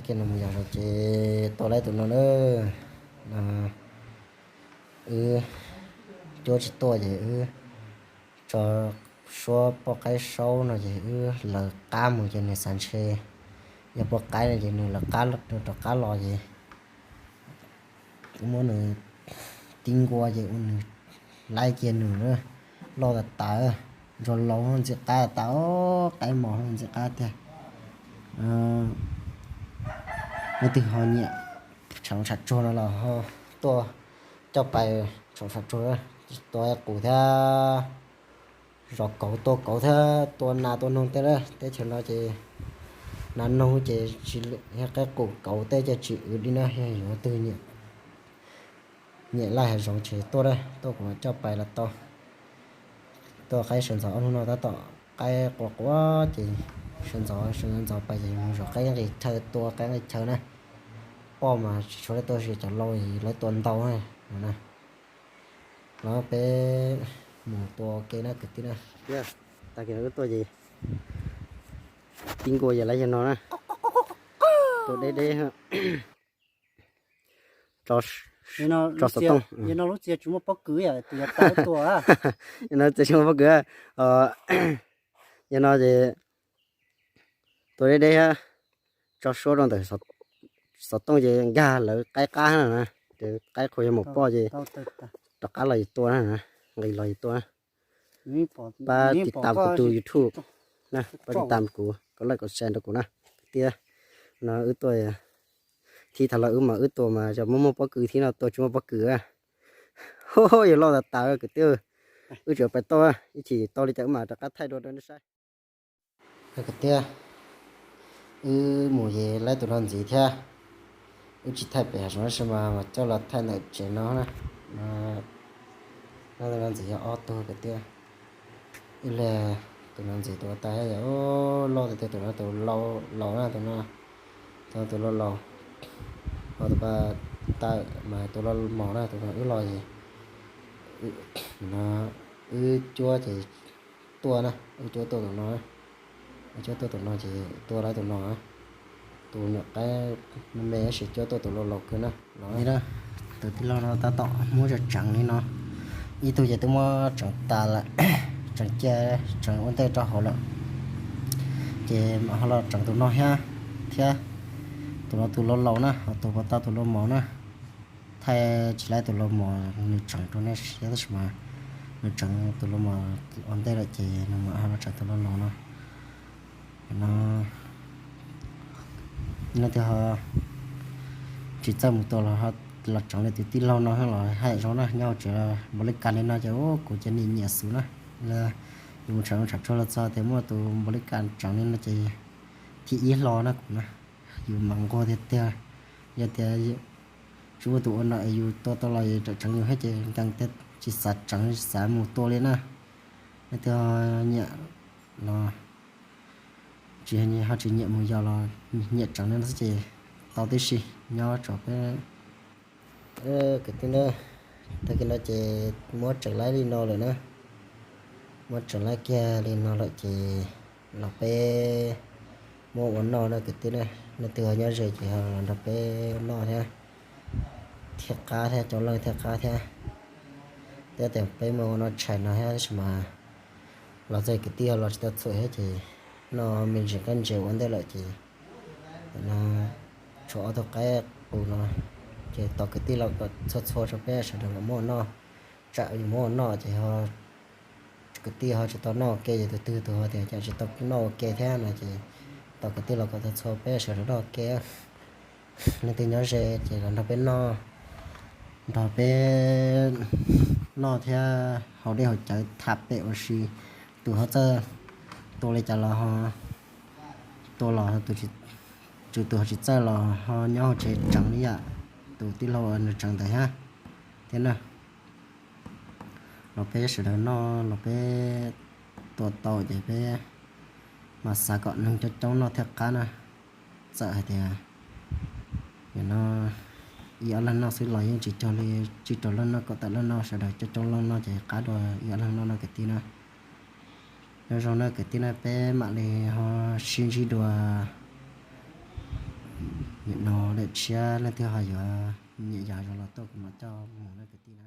Ces nws mus yos zoo ces tua laib tus no na. Wb cuab tsis tuaj ces wb tso suab poj qaib saub no ces wb lawv qab mus ces nws xav ntshe yog poj qaib no ces nws lawv qab rov qab los ces wb muab nws tib nkuaj ces ua nws laib kiag nws loj tas tas, ntsuag laus ntxim qab tas, qaib mos ntxim qab tiag. Leej twg ho nyiam tshav tshav tsuag no los ho tuaj coj pais tshav tshav tsuag, tua qus thiab zov kauv, tua kauv thiab tua nas tua noog tej na. Teb chaws no ces nas noog ces tsis, yog qaib qus kauv tej ces tsis wv li na. Yog yuav twg nyiam laij hav zoov ces tuaj na, tuaj kuv mam coj pais los tau. Tuaj qaib sawv ntxov ob hnub no tab tom qaib qua qua ces sawv ntxov sawv ntxov pais ces mus zov qaib nqis chaw, tua qaib nqis chaw na. Poj mas tsis tshua tuaj, tsis cov laus lawv tua ntau na. Los peb mus tua ke na kwv tij na. Tag kis no wb tuaj ces tib nkuaj yog lawv yog no na. Tua deb deb, tso xov tooj. Yog no lub txiv tsis muaj pob kws, tus yog tau tua. Yog no txiv tsis muaj pob kws, yog no ces tua deb deb, tso suab rau ntawm xov tooj ces nkag lawv qaib qab na, ces qaib qhuas yog mus poj ces rov qab los yus tua na, nqis los yus tua na. Pab tiv tam kuv tus YouTube na, pab tiv tam kuv, kov like kov share rau kuv na. Kwv tij, no wb tuaj, thib thaum los wb mas wb tua mas yog muaj muaj pob kws thiab no, tua tsis muaj pob kws. Ho, yog loj tas tas kwv tij, wb tseem pais tau, ib chim tau li cas wb mam rov qab thaij dua rau nej saib. Kwv tij, wb mus ces laib tus no ntxiv thiab, wb tsis thaij pem hav zoov tab sis mas mas coj los thaij ntawm tsev no na. Laib tus no ntxiv yog ob tug kwv tij. Ib leeg tus no ntxiv tus tas thiab, loj tiag tiag, tus no tus laus na, tus no tus laus laus, ho tus pas tawm mas tus laus mos na, tus no wb los ces no wb cuab ces tuaj na, wb cuab tuaj tus no, wb cuab tuaj tus no ces tua laib tus no, tus nyuam qaib me me tab sis cuab tuaj tus laus laus kawg na. Tus tij laug no tab tom muab tseem tseem li no, ib tug ces twb muab tseem tas lawm, tseem cia tseem ua ntej rau hauv lawm, ces mam ho los tseem tus no thiab, thiab tus no tus laus laus na, ho tus pas tau tus laus mos na. Thaij tsis laib tus laus mos nws tseem rau nej saib tab sis mas nws tseem tus laus mos ua ntej lawm ces nws mam ho los tseem tus laus laus no. No, leej twg ho tsis txawj mus tua los ho los tseem li tus tij laug no los hais zoo na, nyob hauv tsev npaum li cas li no ces kuv cov niam nyiam xwb na. Yus mus tshav tshav tsuag los txog tias muaj tus npaum li cas tseem li no ces thib ib hlo na kuv na, yus mam nquag tiag tiag. Yog tias tsis muaj tus ua no es yus tua tau los yus tseem tseem yus thiab ces nkees tiag, tsis xav tseem tsis xav mus tua li na. Leej twg nyiam los tsis ho tsis nyiam mus yos los nyiam tseem li no xwb ces tau tib si. Nyob tso peb kwv tij na, tag kis no ces muab tseem laib li no lawm na, muab tseem laib kiag li no lawm ces los peb muab ua noj na kwv tij na. Leej twg ho nyob ze ces ho los nrog peb noj thiab, thiaj qab thiab, coob leej thiaj qab thiab. Thiab tias peb muab ua noj tshais no thiab tab sis mas los txog kwv tij ho los tsis tau txhuam thiab ces noj me ntsis qab ntses ua ntej lawm ces no tshuav ob tug qaib qus no ces tos kwv tij los kom txhua txhua rau peb sawv daws mam muab ua noj. Tsam yus muab ua noj ces kwv tij ho tsis tau noj ua ke, ces tus twg tus ho tias cas tsis tau noj ua ke thiab no ces tos kwv tij los kom txhua txhua peb sawv daws noj ua ke. Leej twg nyob ze ces los nrog peb noj, nrog peb noj thiab haus dej haus cawv tham pem ua si. Tus ho txawj tua li cas los ho tua los, tus, tus ho tsis txawj los ho nyob hauv tsev tseem li yam tus tij laug nws tseem ntawd thiab, thiab na. Los peb sawv daws noj, los peb tua tau ces peb mas xav kom neeg coob coob noj thiaj qab na. Txawm hais tias nim no ib ob leeg noj xwb los yeej tsis cuag li tsib rau leej noj, kaum tawm leej noj, sawv daws coob coob leej noj ces qab dua ib ob leeg noj no kwv tij na. Nyob zoo na kwv tij na, peb mam li ho sib ntsib dua Tshiab leej twg ho yuav nyiam yog zoo los tuaj kuv mam coj mus na kwv tij na.